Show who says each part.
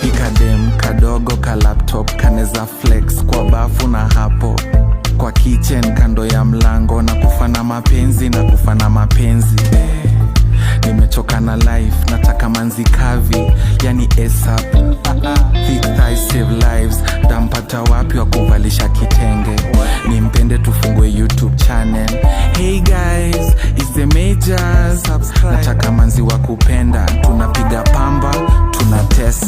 Speaker 1: Wapi kadem kadogo ka laptop kaneza flex kwa bafu na hapo kwa kitchen kando ya mlango? Na kufana mapenzi, na kufana mapenzi. Eh, nimechoka na life, nataka manzi curvy, yani ASAP. Thick thighs save lives. Tampata wapi wa kuvalisha kitenge, nimpende, tufungue YouTube channel? Hey guys, it's the Majors. Nataka manzi wa kupenda, tunapiga pamba, tunatesa.